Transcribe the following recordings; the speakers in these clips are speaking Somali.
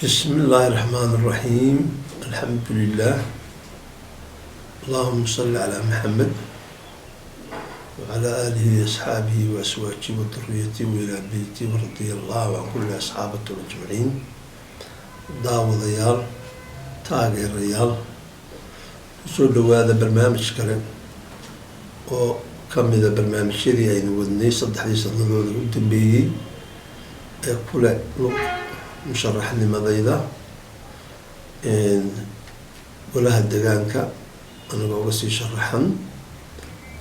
بسم الله الرحمن الرحيم، الحمد لله، اللهم صل على محمد وعلى آله وأصحابه وأزواجه وذريته وإلى بيته، ورضي الله عن كل أصحابته أجمعين. Daawadayaal, taageerayaal, kusoo dhawaada barnaamij kale oo kamida barnaamijyadii aynu wadnay 3dii sanadooda u dambeeyey ee kule lug musharaxnimadayda golaha degaanka, anigoo uga sii sharaxan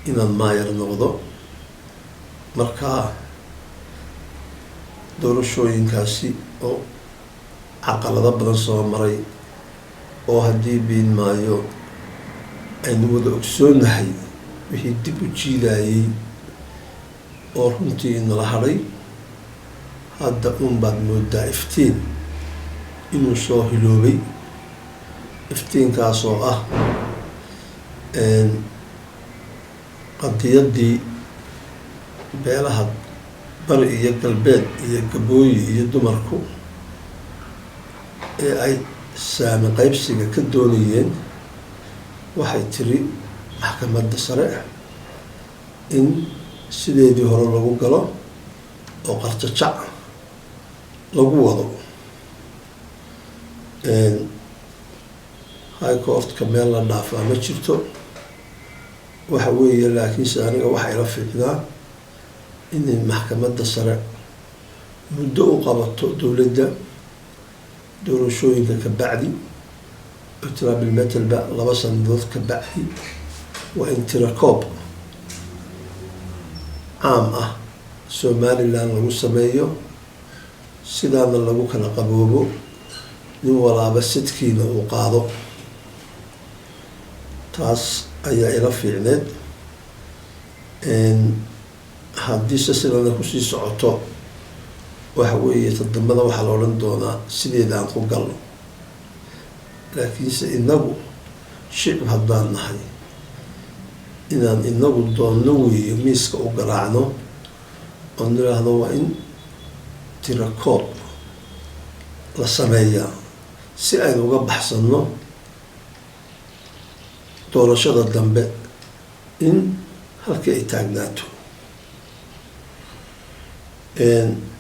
inaan maayar noqdo. Markaa doorashooyinkaasi oo caqalado badan soo maray, oo haddii biin maayo aynu wada ogsoonahay wixii dib u jiidayey oo runtii inala hadhay, hadda uun baad moodaa iftiin inuu soo hiloobay. Iftiinkaas oo ah qadiyaddii beelaha Bari iyo Galbeed iyo Gabooyi iyo dumarku ee ay saami qaybsiga ka doonayeen. Waxay tiri Maxkamadda Sare in sideedii hore lagu galo oo qarjajac lagu wado. High Courtka meel la dhaafaa ma jirto, waxa weeye. Laakiinse aniga waxaa ila fiicnaa inay Maxkamadda Sare muddo u qabato dowladda doorashooyinka ka bacdi, oo bilmetelba 2 sanadood ka bacdi waa in tirakoob caam ah Somaliland lagu sameeyo, sidaana lagu kala qaboobo, nin walaaba sidkiina uu qaado. Taas ayaa ila fiicneed. Haddiise sidana kusii socoto, waxa weeye todobada waxaa la odhan doonaa sideedaan ku galno. Laakiinse inagu shicib haddaan nahay, inaan inagu doonno weeye, miiska u garaacno oo niraahdo waa in tirakoob la sameeyaa si aynu uga baxsanno doorashada dambe in halkii ay taagnaato.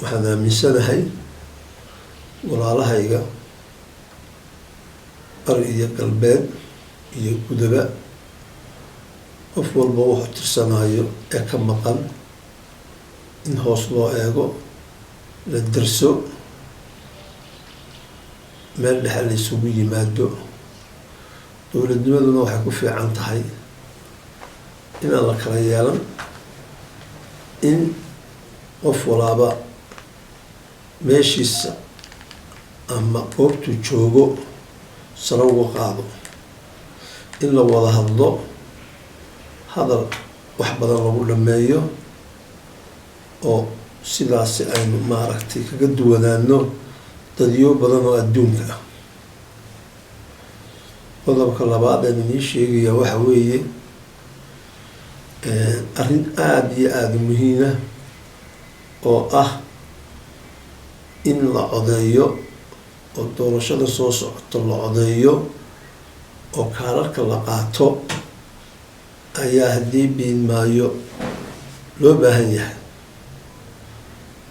Waxaan aaminsanahay walaalahayga Bari iyo Galbeed iyo gudaba, qof walba wuxuu tirsanaayo ee ka maqan in hoos loo eego, la derso, meel dhexe la isugu yimaado. Dowladnimaduna waxay ku fiican tahay inaan la kala yeelan, in qof walaaba meeshiisa ama goobtuu joogo sare uga qaado, in la wada hadlo, hadal wax badan lagu dhameeyo, oo sidaasi aynu maaragtay kaga duwanaano dadyo badan oo adduunka ah. Qodobka labaad aan inii sheegaya waxa weeye arrin aada iyo aada u muhiima oo ah in la codeeyo, oo doorashada soo socoto la codeeyo oo kaararka la qaato ayaa haddii biin maayo loo baahan yahay.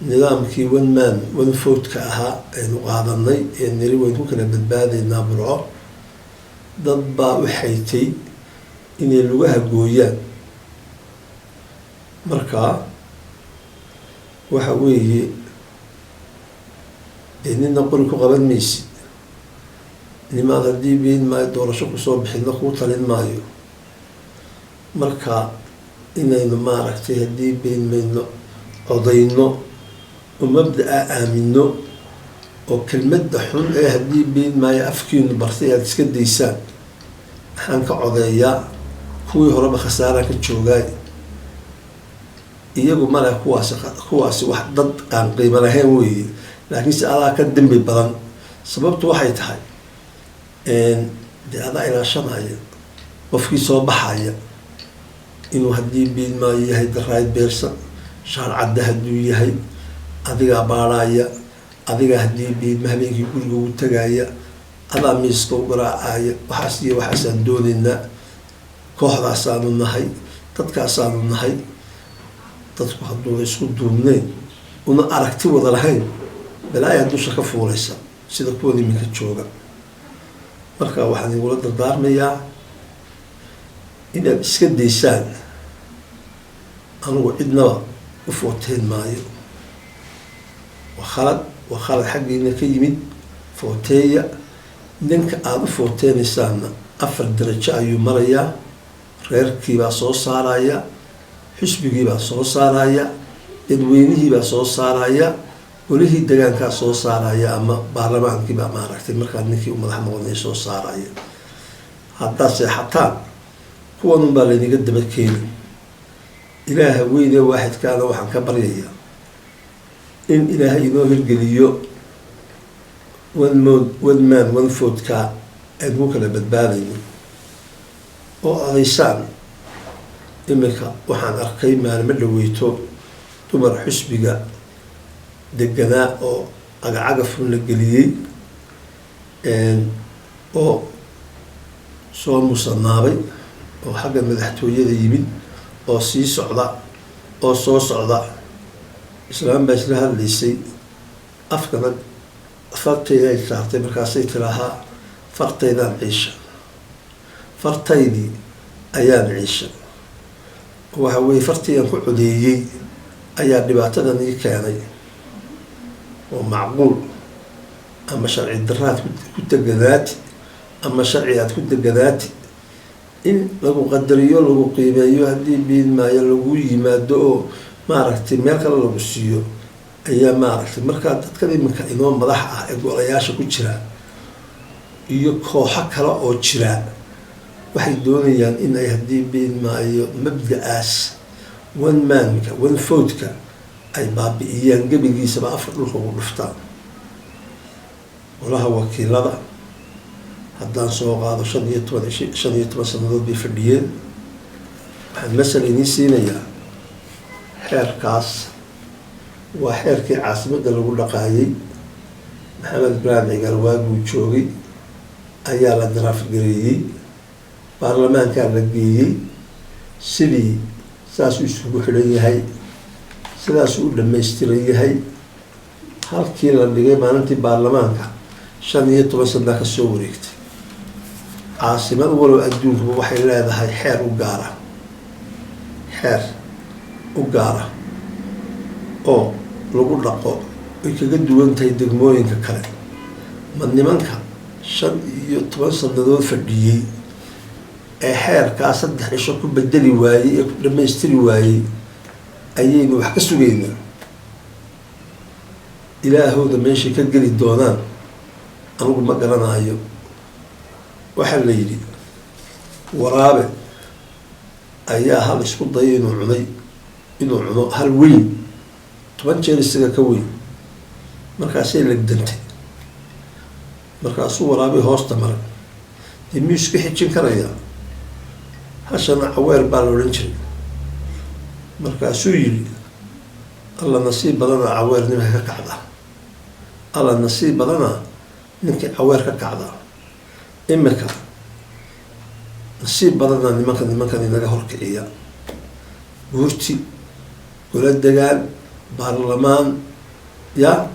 Nidaamkii one man one vote-ka ahaa aynu qaadanay ee niri waynu ku kala badbaadaynaa Burco, dad baa u xaytay inay lugaha gooyaan. Marka waxa weeye, dee nina qori ku qaban maysid, nimaad haddii biin maayo doorasho kusoo bixinna kuu talin maayo. Marka inaynu maaragtay haddii biin mayno codayno oo mabda-a aamino, oo kelmadda xun ee haddii biin maayo afkiinu bartay aada iska daysaan. Maxaan ka codeeyaa? Kuwii horeba khasaaraan ka joogaay. Iyagu male kuwaasi, kuwaasi wax dad aan qiimo lahayn weeye, laakiinse adaa ka dembi badan. Sababtu waxay tahay, dee adaa ilaashanaya qofkii soo baxaya inuu haddii biin maayo yahay the right person. Shaar cadda hadduu yahay, adigaa baadhaya. Adiga haddii biidma habeenkii guriga ugu tagaaya, adaa miiska u garaacaya, waxaas iyo waxaasaan doonaynaa, kooxdaasaanu nahay, dadkaasaanu nahay. Dadku hadduuna isku duubnayn una aragti wada lahayn, balaayaa dusha ka fuulaysa, sida kuwan iminka jooga. Marka waxaan igula dardaarmayaa inaad iska daysaan. Anugu cidnaba u footeyn maayo. Waa khalad, waa khalad xaggiina ka yimid. Footeeya ninka aada u footeynaysaanna 4 darajo ayuu marayaa. Reerkiibaa soo saaraya, xisbigiibaa soo saaraya, dadweynihiibaa soo saaraya, golihii degaankaa soo saaraya, ama baarlamaankiibaa maaragtay markaa ninkii u madax noqonaya soo saaraya. Haddaad seexataan, kuwanunbaa laynaga daba keeni. Ilaaha weyne waaxidkaana waxaan ka baryayaa in Ilaahay inoo hirgeliyo one mode, one man, one vote-ka aynu ku kala badbaadayno oo odaysaan. Iminka waxaan arkay maalmo dhaweyto dumar xusbiga deganaa oo cagacagafun la geliyey oo soo musanaabay oo xagga madaxtooyada yimid oo sii socda oo soo socda. Islaam baa isla hadlaysay, afkana fartayday saartay. Markaasay tiraahaa, "Fartaydaan ciisha, fartaydii ayaan ciisha." Waxa weeye, fartii aan ku codeeyey ayaa dhibaatadan ii keenay. Oo macquul ama sharci daraad ku deganaati ama sharci aad ku deganaati, in lagu qadariyo, lagu qiimeeyo, haddii biin maayo lagu yimaado oo maaragtay meel kale lagu siiyo ayaa maaragtay. Markaa dadkan iminka inoo madax ah ee golayaasha ku jira iyo kooxo kale oo jira waxay doonayaan in ay, haddii biin maayo, mabda-aas one man-ka, one vote-ka ay baabi'iyaan, gebigiisaba afar dhulka ugu dhuftaan. Golaha wakiilada haddaan soo qaado, 15 sanadood bay fadhiyeen. Waxaan masal idiin siinayaa xeerkaas. Waa xeerkii caasimadda lagu dhaqaayay. Maxamed Ibraahim Cigaal waaguu joogay ayaa la draft-gareeyey, baarlamaankaa la geeyey. Sidii saasuu isugu xidhan yahay, sidaasuu u dhamaystiran yahay. Halkii la dhigay maalintii baarlamaanka, 15 sanaa kasoo wareegtay. Caasimad walow adduunkuba waxay leedahay xeer u gaara, xeer u gaara oo lagu dhaqo, ay kaga duwan tahay degmooyinka kale. Ma nimanka 15 sanadood fadhiyey ee xeerkaa 3 cisho ku bedeli waayey ee ku dhamaystiri waayey ayaynu wax ka sugaynaa? Ilaahooda meeshay ka geli doonaan anigu ma garanayo. Waxaa la yidhi waraabe ayaa hal isku dayay inuu cunay, inuu cuno hal weyn, 10 jeer isaga ka weyn. Markaasay legdantay, markaasuu waraabi hoosta maray. Dee miyuu iska xijin karayaa? Hashana Caweer baa la odhan jiray. Markaasuu yidhi, "Alla nasiib badanaa Caweer nimanka ka kacda, Alla nasiib badanaa ninkii Caweer ka kacda." Imika nasiib badanaa nimanka, nimankan inaga horkiciya, guurti, gola degaan, baarlamaan ya.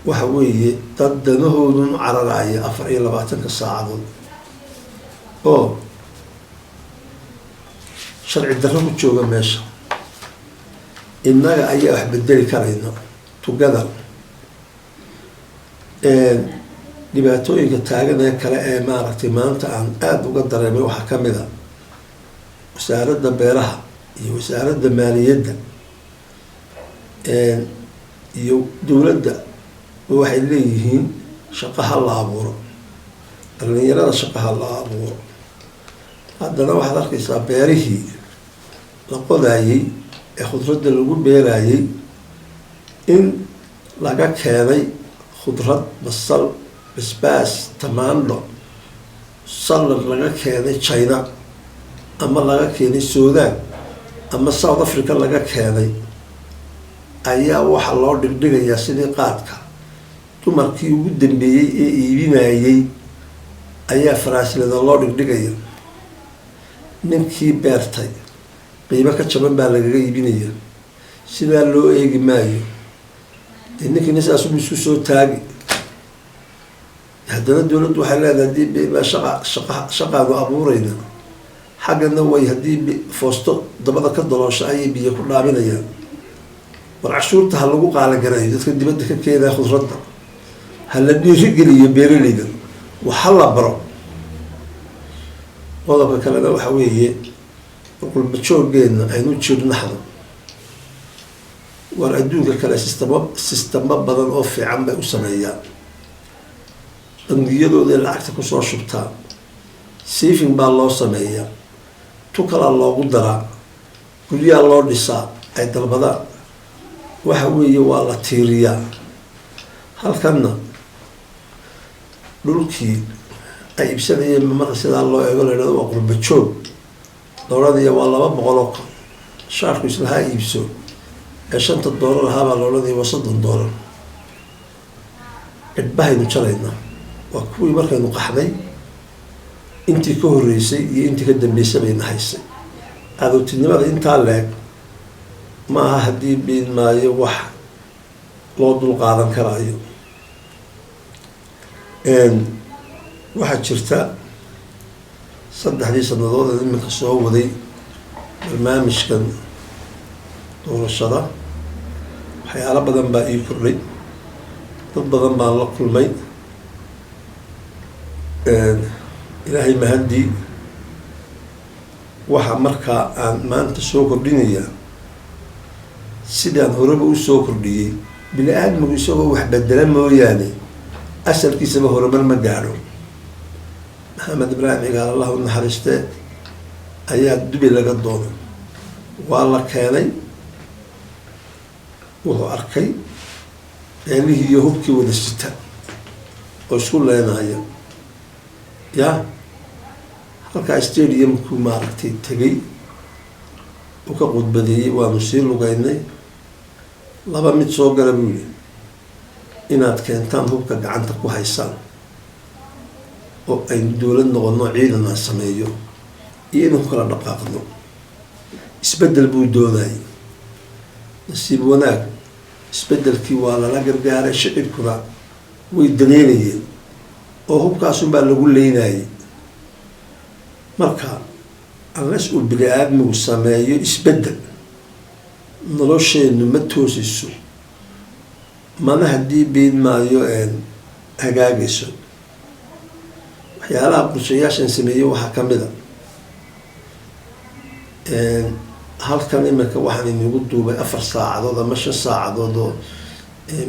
Waxa weeye dad danahoodun cararaya 24-ka saacadood oo sharci darro ku jooga meesha. Innaga ayaa wax bedeli karayna together. Dhibaatooyinka taagan ee kale ee maaragtay maanta aan aada uga dareemay waxaa kamid a wasaaradda beeraha iyo wasaaradda maaliyadda iyo dowladda. Waxay leeyihiin shaqaha la abuuro, dhalinyarada shaqaha la abuuro. Haddana waxaad arkaysaa beerihii la qodaayey ee khudradda lagu beerayey in laga keenay khudrad, basal, basbaas, tamaandho, salad, laga keenay China ama laga keenay Sudan ama South Africa laga keenay. Ayaa waxaa loo dhigdhigayaa sidii qaadka. Dumarkii ugu dambeeyey ee iibinayay ayaa faraasilada loo dhigdhigaya. Ninkii beertay qiimo ka jaban baa lagaga iibinaya. Sidaa loo eegi maayo. Dee ninkiina sidaasubuu isku soo taagi. Haddana dowladdu waxay leedahay, haddii baa shaqa shaqa shaqaanu abuurayna. Xaggana way haddii foosto dabada ka daloosha ayay biyo ku dhaaminayaan. War, cashuurta ha lagu qaalagarayo dadka dibadda ka keenaya khudradda, ha la dhiirigeliyo beeraleyda, waxa la baro. Qodobka kalena waxa weeye, qurba jooggeedna aynu jirnaxdo. War, adduunka kale systemo badan oo fiican bay u sameeyaan. Bangiyadooday lacagta kusoo shubtaan, saving baa loo sameeyaa, tu kalaa loogu daraa, guryaha loo dhisaa ay dalbadaan. Waxa weeye, waa la tiiriyaa. Halkanna dhulkii ay iibsanayeen, marka sidaa loo eego, la yidhahdo waa qurba joog, la odhanaya waa 200,000. Shaarku islahaa iibso ee $5 ahaabaa la odhanaya waa $30. Cidhbahaynu jaraynaa waa kuwii markaynu qaxnay intii ka horreysay iyo intii ka dambeysay bayna haysay. Cadowtinimada intaa leeg ma aha, haddii biin maayo, wax loo dul qaadan karaayo. Waxaa jirta, 3dii sanadood ee iminka soo waday barnaamijkan doorashada, waxyaalo badan baa ii kordhay, dad badan baan la kulmay. Ilaahay mahaddii, waxa markaa aan maanta soo kordhinayaa, sidaan horeba usoo kordhiyey, bini aadmigu isagoo wax bedela mooyaane asalkiisaba horumar ma gaadho. Maxamed Ibraahim Cigaal, Allah u naxariistee, ayaa Dubi laga doonay, waa la keenay. Wuxuu arkay eelihii iyo hubkii wada sita oo isku leenaya. Ya halkaa stadiumku maaragtay tegay, uu ka khudbadeeyey. Waanu sii lugeynay. "Laba mid soo gala," buu yihi, "inaad keentaan hubka gacanta ku haysaan oo aynu dowlad noqono, ciidan aan sameeyo, iyo inaan ku kala dhaqaaqno." Isbeddel buu doonayay. Nasiib wanaag, isbeddelkii waa lala gargaaray, shicibkuna way daneynayeen oo hubkaasunbaa lagu leynayay. Marka unless uu bini aadmigu sameeyo isbeddel, nolosheenu ma toosayso, mana haddii biin maayo hagaagayso. Waxyaalaha qorshayaashan sameeyey waxaa kamid a, halkan iminka waxaan inagu duubay 4 saacadood ama 5 saacadood oo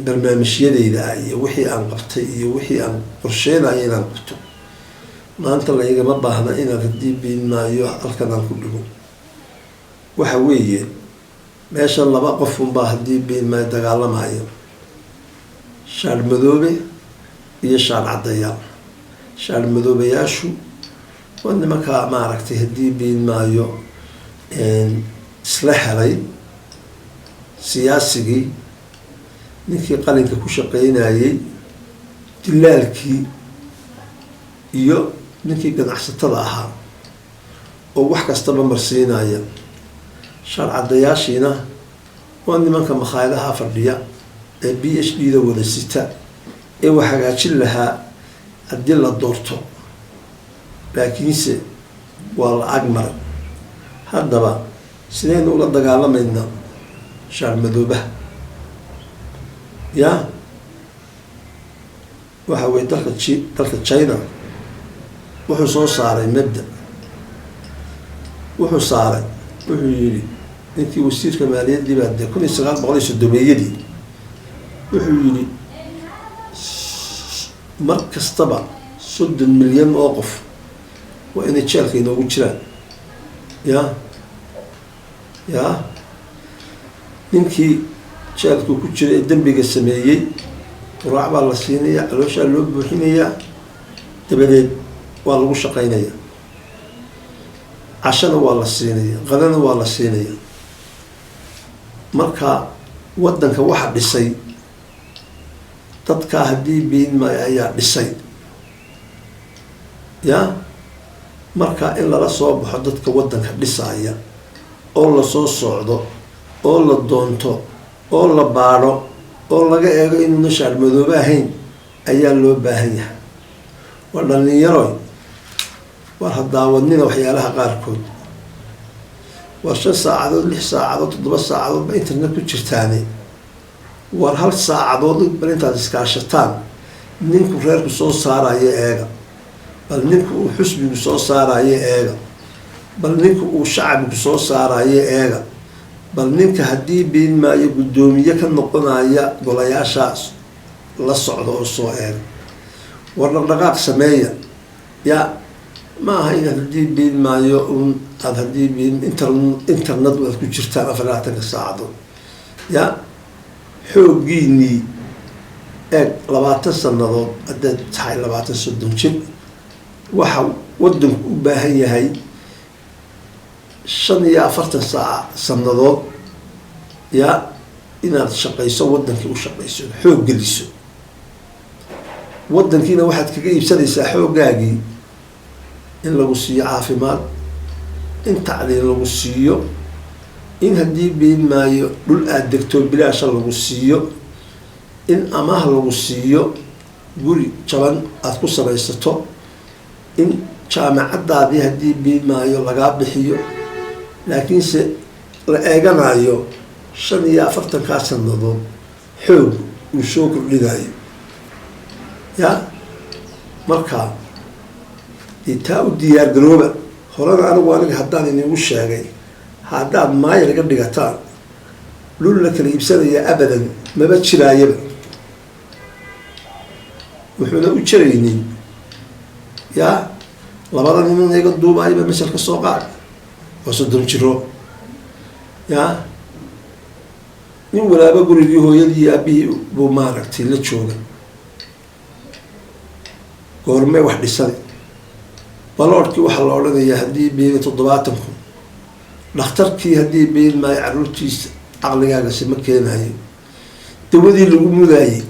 barnaamijyadeyda ah iyo wixii aan qabtay iyo wixii aan qorsheynayo inaan qabto. Maanta laygama baahna inaad haddii biin maayo halkan aan ku dhigo. Waxa weeye, meeshan laba qof unbaa haddii biin maayo dagaalamayo: shaar madoobe iyo shaar caddayaal. Shaar madoobayaashu waa nimankaa maaragtay haddii biin maayo isla helay siyaasigii, ninkii qalinka ku shaqeynayay, dilaalkii iyo ninkii ganacsatada ahaa oo wax kastaba marsiinaya. Shaar caddayaashiina waa nimanka makhaayadaha fadhiya ee PhD da wada sita ee wax hagaajin lahaa haddii la doorto, laakiinse waa la ag maray. Haddaba sidaynu ula dagaalamaynaa shaar madoobaha? Ya waxa weye, dalka China wuxuu soo saaray mabda. Wuxuu saaray, wuxuu yidhi ninkii wasiirka maaliyaddii baa dee 1930-meeyadii wuxuu yidhi, mar kastaba 30 milyan oo qof waa inay jeelka inoogu jiraan. Ya ninkii jeelku ku jira ee dembiga sameeyey, quraac baa la siinaya, calooshaa loo buuxinayaa, dabadeed waa lagu shaqeynaya, cashana waa la siinaya, qadana waa la siinaya. Marka Waddanka waxa dhisay dadkaa haddii biin maayo ayaa dhisay. Ya, marka in lala soo baxo dadka waddanka dhisaaya oo lasoo socdo oo la doonto oo la baadho oo laga eego inuuna shaarmadoobe ahayn ayaa loo baahan yahay. Waa dhalinyaroy, war hadaawadnina waxyaalaha qaarkood. War 5 saacadood, 6 saacadood, 7 saacadood ba internet ku jirtaane, war hal saacadood bal intaad iskaashataan ninku reerku soo saarayo eega, bal ninku uu xusbigu soo saarayo eega, bal ninka uu shacbigu soo saarayo eega, bal ninka haddii biin maayo guddoomiye ka noqonaya golayaashaas la socda oo soo eega. War dhaqdhaqaaq sameeya. Ya, ma aha inaad haddii biin maayo un aada haddii biin internet aad ku jirtaan 24-ka saacadood. Ya, xooggiinii eeg. 20 sanadood haddaad tahay, 20, 30 jir, waxa waddanku u baahan yahay 45 saac sanadood, ya, inaad shaqayso, waddankii u shaqayso, xoog geliso. Waddankiina waxaad kaga iibsanaysaa xooggaagii in lagu siiyo caafimaad, in tacliin lagu siiyo, in haddii biin maayo dhul aada degto bilaasha lagu siiyo, in amaah lagu siiyo, guri jaban aada ku samaysato, in jaamacaddaadii haddii biin maayo lagaa bixiyo. Laakiinse la eeganayo 45-kaa sanadood xoog uu soo kordhinayo. Ya, marka dee taa u diyaar garooba. Horena aniga haddaan inigu sheegay, haddaad maayar iga dhigataan, dhul la kala iibsanaya abadan maba jiraayaba. Wuxuuna u jiraynin, ya, labada niman iga duubaayaba masal ka soo qaad, waa 30 jiro. Ya, nin walaaba gurigii hooyadii aabihii buu maaragtay la jooga. Goormee wax dhisani? Baloodhkii waxaa la odhanayaa haddii biili 70,000. Dhakhtarkii haddii biil maayo carruurtiisa caqligaagasi ma keenayo. Dawadii lagu mudaayey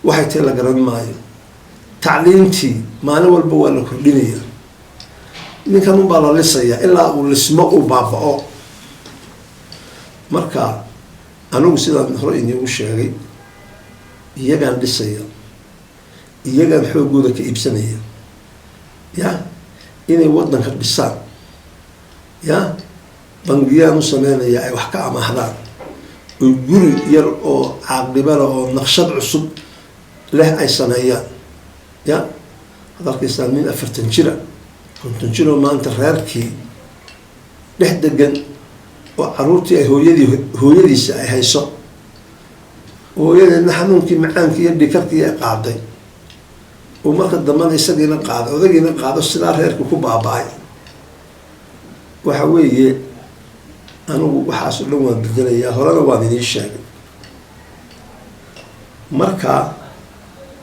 waxay tahay la garan maayo. Tacliintii maalin walba waa la kordhinaya. Ninkan unbaa la lisayaa ilaa uu lismo, uu baaba-o. Marka anigu sidaan hore iniigu sheegay, iyagaan dhisaya, iyagaan xooggooda ka iibsanaya, ya, inay waddanka dhisaan. Ya, bangiyaan u sameynaya ay wax ka amaahdaan oo guri yar oo caaqibala oo naqshad cusub leh ay sameeyaan. Ya, had arkaysaa nin 40 jira, 50 jir oo maanta reerkii dhex degan oo caruurtii ay hooyadii hooyadiisa ay hayso, hooyadeedna xanuunkii macaankii iyo dhikarkii ay qaaday, uu marka dambena isagiina qaaday, odagiina qaado, sidaa reerkii ku baaba-ay. Waxa weeye, anigu waxaas oo dhan waan bedelayaa, horena waan inii sheegay. Marka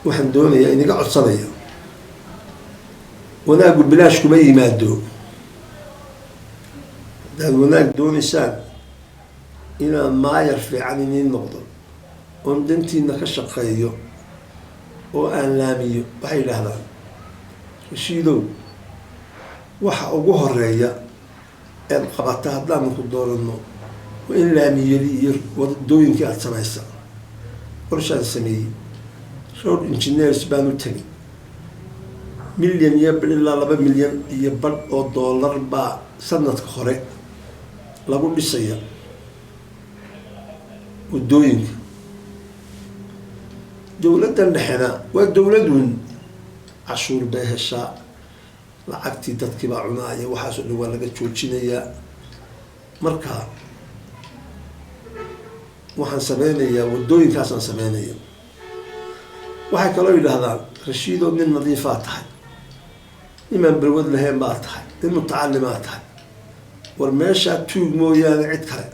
waxaan doonayaa, iniga codsanaya, wanaaggu bilaash kuma yimaado. Haddaad wanaag doonaysaan, inaan maayar fiican iniin noqdo oon dantiina ka shaqeeyo oo aan laamiyo, waxay yidhaahdaan, "Rashiidow, waxa ugu horeeya eed qabata haddaanu ku dooranno waa in laamiyadii iyo wadooyinkii aada samaysa." Qorshaan sameeyey, road engineers baan u tegay. Milyan iyo bil ilaa 2.5 milyan oo dollar baa sanadka hore lagu dhisaya wadooyinka. Dowladdan dhexena waa dowladun, cashuur bay heshaa, lacagtii dadkii baa cunaaya, waxaasoo dhan waa laga joojinayaa. Marka waxaan sameynayaa wadooyinkaasaan sameynaya. Waxay kaloo yidhaahdaan, "Rashiidow, nin nadiifaa tahay, nimaan balwad lahayn baa tahay, nin mutacalimaa tahay. War meeshaa tuug mooyaane cid kale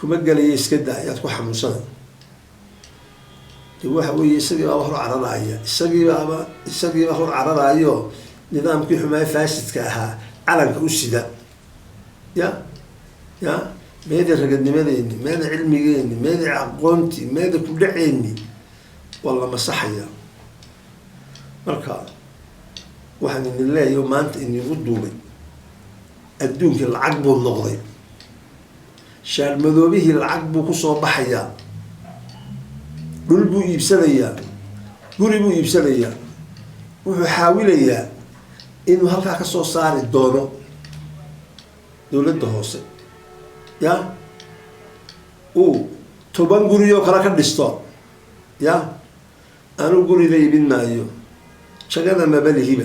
kuma gelaya, iska daa, ayaad ku xanuunsana." De waxa weeye, isagii baaba hor cararaaya, isagiiba hor cararaayo nidaamkii xumaay faasidka ahaa calanka u sida. Ya, ya. Meeda ragadnimadeeni, meeda cilmigeeni, meeda aqoontii, meeda kudhaceeni, waa la masaxayaa. Marka waxaan idin leeyahy, maanta inigu duubay, adduunkii lacag buu noqday. Shaarmadoobihii lacag buu kusoo baxayaa, dhul buu iibsanayaa, guri buu iibsanayaa, wuxuu xaawilayaa inuu halkaa kasoo saari doono dowladda hoose, ya uu 10 guriyoo kale ka dhisto. Ya anu guriga iibin maayo, jagada mabalihiba.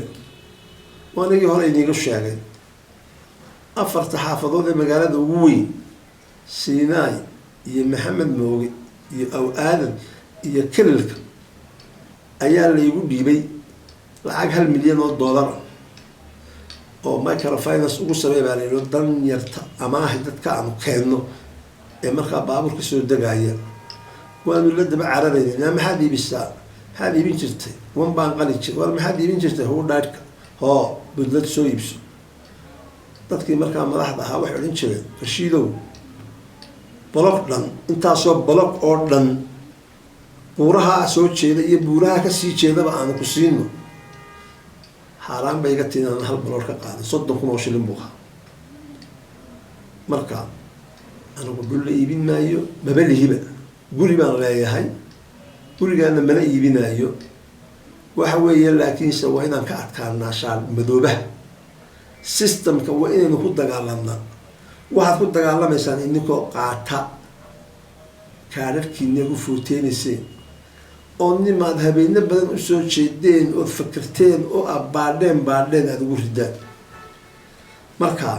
Waanigii hore iniiga sheegay, afarta xaafadood ee magaalada ugu weyn, Sinai iyo Maxamed Mooge iyo Aw Aadan iyo Kelilka, ayaa laygu dhiibay lacag 1 milyan oo dollar oo microfinance ugu samey baa layidhi, dan yarta amaahi dadka aanu keenno ee markaa baabuur ka soo degaya. Waanu la daba cararayna. Naa, maxaad iibisaa? Maxaad iibin jirtay? Wan baan qali jir. War, maxaad iibin jirtay? Huu dhaadhka hoo budlad soo iibso. Dadkii markaa madaxda ahaa waxay odhan jireen, "Rashiidow, block dhan, intaasoo block oo dhan, buuraha soo jeeda iyo buuraha kasii jeedaba aanu ku siino." Xaaraan bay iga tiin aan hal block ka qaadan. 30,000 oo shilin buu ahaa. Marka anigu dhul la iibin maayo, maba lihiba. Guri baan leeyahay, gurigaana mana iibinaayo. Waxa weeye, laakiinse waa inaan ka adkaanaa shaar madoobaha. Systemka waa inaynu ku dagaalamnaa. Waxaad ku dagaalamaysaan ininkoo qaata kaadharkiina u footeynayseen, oo nimaad habeeno badan usoo jeedeen, ood fakirteen, oo aad baadheen baadheen, aada ugu ridaan. Marka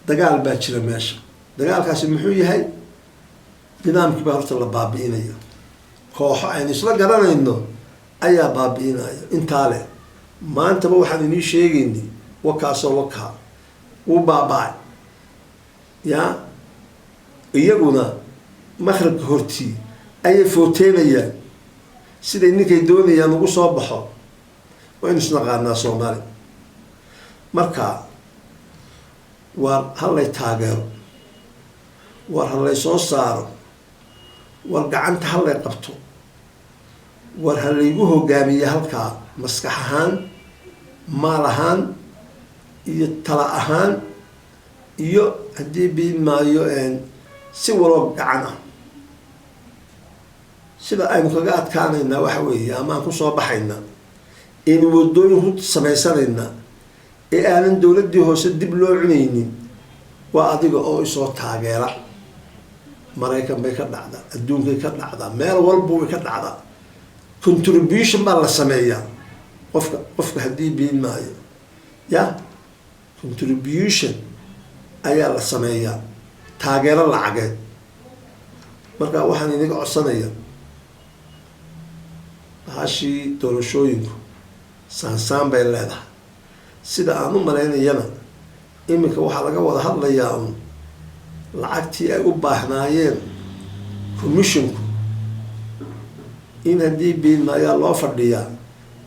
dagaal baa jira meesha. Dagaalkaasi muxuu yahay? Nidaamkii baa horta la baabi'inaya. Kooxo aynu isla garanayno ayaa baabi'inaya. Intaa leh maantaba waxaan inii sheegaynay, wakaasoo wakaa wuu baaba-ay. Ya iyaguna maqribka hortii ayay footeynayaan siday ninkay doonayaan ugu soo baxo. Waynu isnaqaanaa Soomaali. Marka waar hallay taageero, waar hallay soo saaro, war gacanta hallay qabto, war ha laygu hogaamiye halkaa, maskax ahaan, maal ahaan iyo tala ahaan, iyo haddii biin maayo si waloo gacan ah. Sida aynu kaga adkaanaynaa waxa weeye, ama aan kusoo baxaynaa, aynu wadooyin ku samaysanaynaa ee aanan dowladdii hoose dib loo cunaynin, waa adiga oo isoo taageera. Maraykan bay ka dhacdaa, adduunkay ka dhacdaa, meel walba way ka dhacdaa. Contribution baa la sameeyaa. Qofka haddii biin maayo, ya contribution ayaa la sameeyaa, taageero lacageed. Marka waxaan inaga codsanaya, bahashii doorashooyinku saansaan bay leedahay. Sida aan u malaynayana, iminka waxaa laga wada hadlayaa un lacagtii ay u baahnaayeen commissionku, in haddii biin maayaa loo fadhiyaa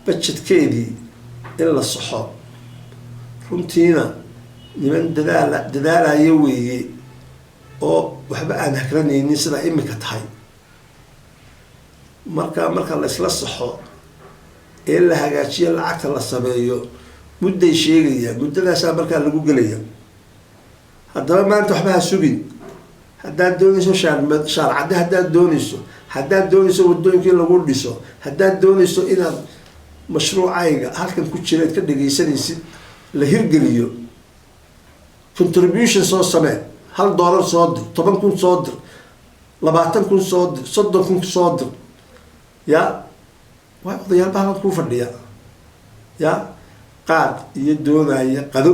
budgetkeedii in la saxo. Runtiina niman dadaala dadaalaya weeye, oo waxba aan hakranaynin sidaa imika tahay. Marka la isla saxo ee la hagaajiyo, lacagta la sameeyo, mudday sheegayaan, muddadaasaa markaa lagu gelaya. Haddaba maanta waxba ha sugin. Haddaad doonayso shaarcadde, haddaad doonayso, haddaad doonayso waddooyinkii lagu dhiso, haddaad doonayso inaad mashruucayga halkan ku jira ad ka dhegaysanaysid la hirgeliyo, contribution soo samee. $1 soo dir, 10,000 soo dir, 20,000 soo dir, 30,000 soo dir. Ya waa odayaal baa halkan kuu fadhiya, ya qaad iyo doonaya qado.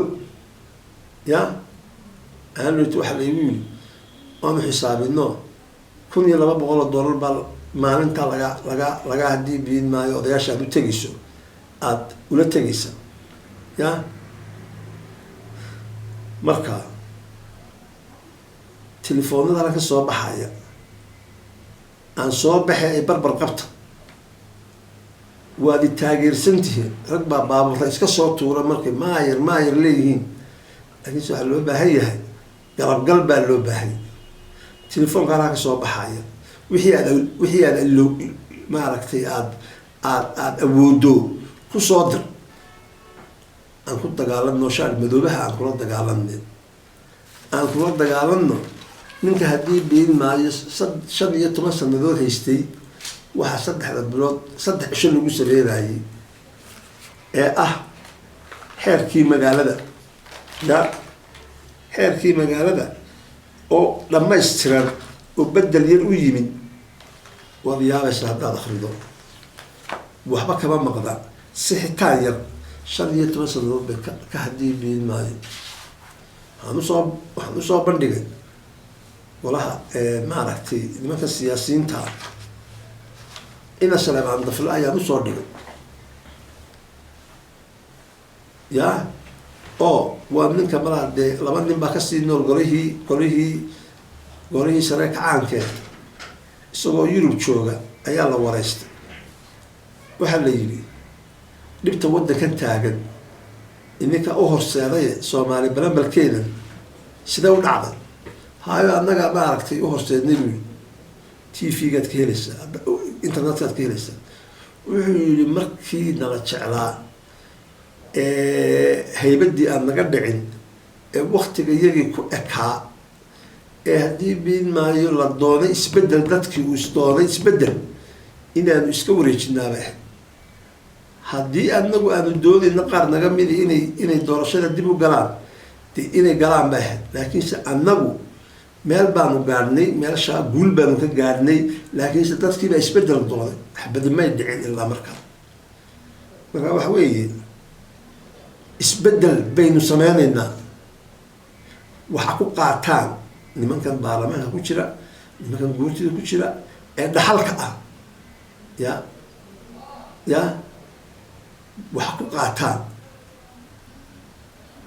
Ya aanot waxaa laygu yiri, waanu xisaabino, $1,200 baa maalintaa laga haddii biin maayo odayaasha aad u tegayso, aada ula tegaysa. Ya marka telefoonada halkan ka soo baxaya, aan soo baxay, ay barbar qabta, waad i taageersan tihiin. Rag baa baabuurra iska soo tuura markay maayar maayar leeyihiin, laakiinse waxaa loo baahan yahay Garabgal baa loo baahanya. Telefoonka halkaa kasoo baxaya, wixii aad alo maaragtay aad awoodo kusoo dir. Aan ku dagaalano shaar madoobaha, aan kula dagaalano ninka haddii biin maayo 15 sanadood haystay. Waxaa 3da bilood 3 cisho lagu sameynayay ee ah xeerkii magaalada, ya xeerkii magaalada oo dhammaystiran oo bedel yar u yimid. Waad yaabaysa haddaad akrido, waxba kama maqda, sixitaan yar. 15 sanadood bay ka haddii biin maayo. Waxaan usoo bandhigay golaha, maaragtay, nimanka siyaasiyiinta ah. Ina Saleebaan Dafle ayaan usoo dhigay, ya oo waa ninka malaa dee laba nin baa kasii nool golihii sare kacaankeed. Isagoo Yurub jooga ayaa la wareystay. Waxaa la yidhi, "Dhibta waddankan taagan ininka u horseeday, Soomaali balambalkeedan sidee u dhacday?" "Hayo, annaga maaragtay u horseednay," buu yidhi. TV-gaad ka helaysaa, internetkaad ka helaysaa. Wuxuu yihi, "Markii nala jeclaa, haybaddii aan naga dhicin, ee waktiga iyagii ku ekaa, ee haddii biin maayo la doonay isbeddel, dadkii uu isdoonay isbeddel, inaanu iska wareejinaaba ahayd. Haddii anagu aanu doonayno qaar naga midi inay doorashada dib u galaan, de inay galaan bay ahayd. Laakiinse annagu meel baanu gaadhnay, meelshaa guul baanu ka gaadhnay. Laakiinse dadkiibaa isbeddel doonay, xabadi may dhicin ilaa markaa." Marka waxa weeye, isbeddel baynu sameyneynaa. Waxa ku qaataan nimankan baarlamaanka ku jira, nimankan guurtida ku jira ee dhaxalka ah, ya waxa ku qaataan.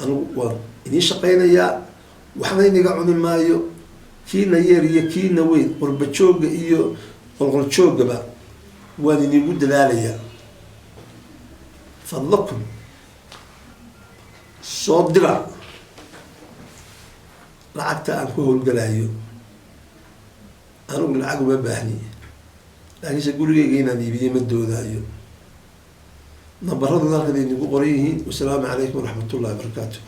Anigu waan idiin shaqaynayaa, waxna inaga cuni maayo. Kiina yeer iyo kiina weyn, qurba joogga iyo qolqol jooggaba waan inigu dadaalayaa. Fadlakum, soo dira lacagta aan ku howlgalayo. Anigu lacag uma baahni, laakiinse gurigeyga inaan iibiyey ma doodaayo. Nambaraduna halkan idinku qoran yihiin. Wasalaamu calaykum waraxmat ullahi wabarakaatu.